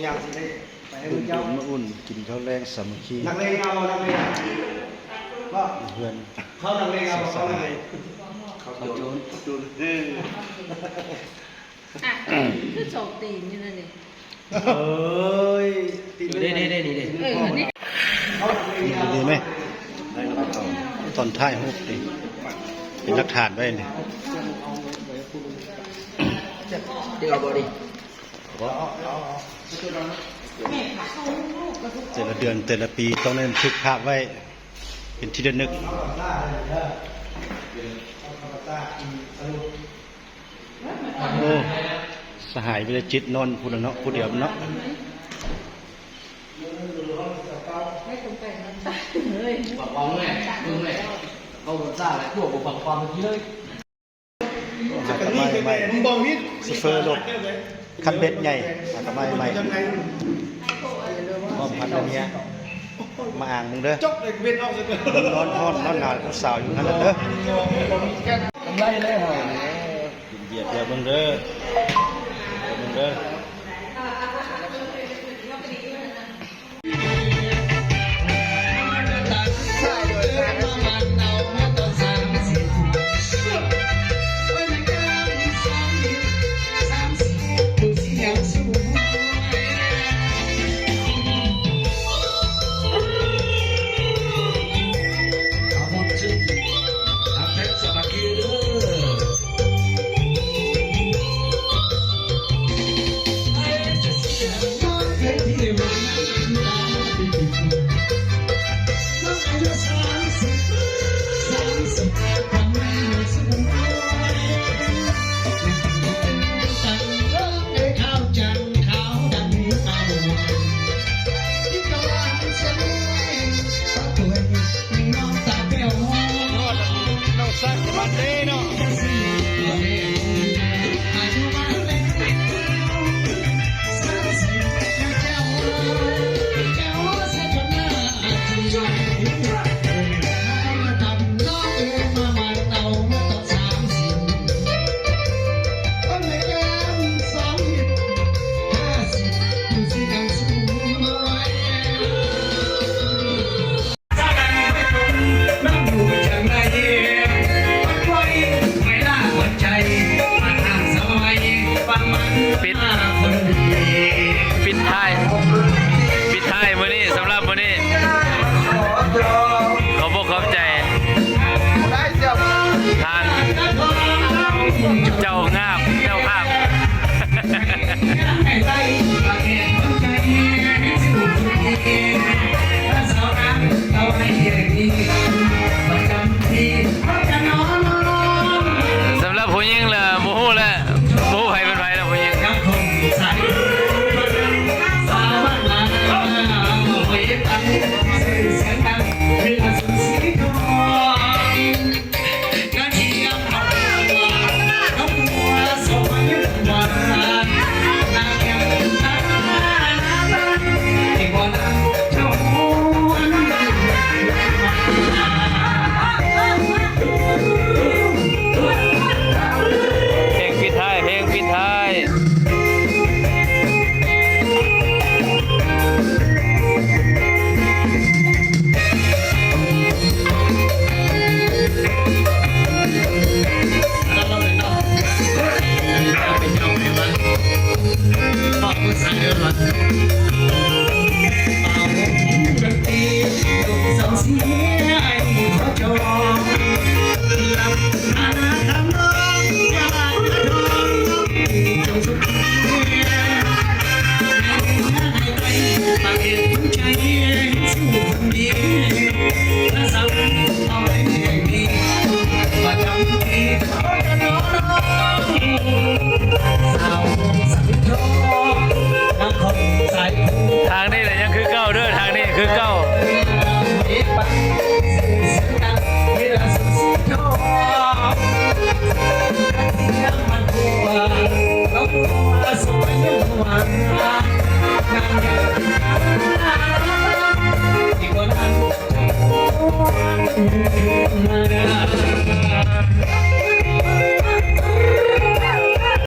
ຢ່າງຊິໄດ້ໄປໃຫ້ເພິ່ນເຈົ້າ ມາອຸ່ນກິນເຂົ້າແລງສາມັກຄີ ນັກເລງເອົາບໍ່ ນັກເລງບໍ່ ເພື່ອນ ເຂົານັກເລງເອົາບໍ່ ເຂົານັກເລງ ເຂົາໂຈນ ເຂົາໂຈນ ເອີ ອ່ະ ຄືສອງຕີນຢູ່ນັ້ນນີ້ ເອີຍ ຕີນ ເດ້ໆໆ ນີ້ເດ້ ເອີ ນີ້ ດີໄໝ ຕອນຖ່າຍຮູບນີ້ ເປັນຫຼັກຖານໄວ້ນີ້ ເອົາບໍ່ນີ້ ແຕ່ລະເດືອນແຕ່ລະປີຕ້ອງໄດ້ບັນທຶກພາບໄວ້ເປັນທີ່ລະນຶກ. ໂອ້ ສະຫາຍວິລະຈິດນອນພຸ້ນລະເນາະ ຜູ້ດຽວເນາະ. ເອົາໄມ້ໃໝ່ ໂຊເຟີລົດ ຄັນເບັດໃຫຍ່ ພ້ອມພັນລະເມຍ ມາອ່າງມຶງເດີ ນອນຮ້ອນນອນໜາວຜູ້ສາວຢູ່ຫັ້ນເດີ ກຳໄລແລ້ວ ກິນເບຍເທື່ອເບິ່ງເດີ ເບິ່ງເດີ. ນ້ອງສັກມັນເດ້ເນາະ ປິດ ປິດທ້າຍ ປິດທ້າຍມື້ນີ້ ສຳລັບມື້ນີ້ ຂອບອົກຂອບໃຈທ່ານເຈົ້າງາບ ເຈົ້າພາບ. ສຳລັບຜູ້ຍິງລະບໍ່ຮູ້ແຫຼະ ບໍ່ຮູ້ໃຜເປັນໃຜລະຜູ້ຍິງ. ເພງປິດທ້າຍ ເພງປິດທ້າຍ. ເປັນເຈົ້າແມ່ນບໍ່ ເປັນເຈົ້າແມ່ນບໍ່ ເປັນເຈົ້າແມ່ນບໍ່ ເປັນເຈົ້າແມ່ນບໍ່.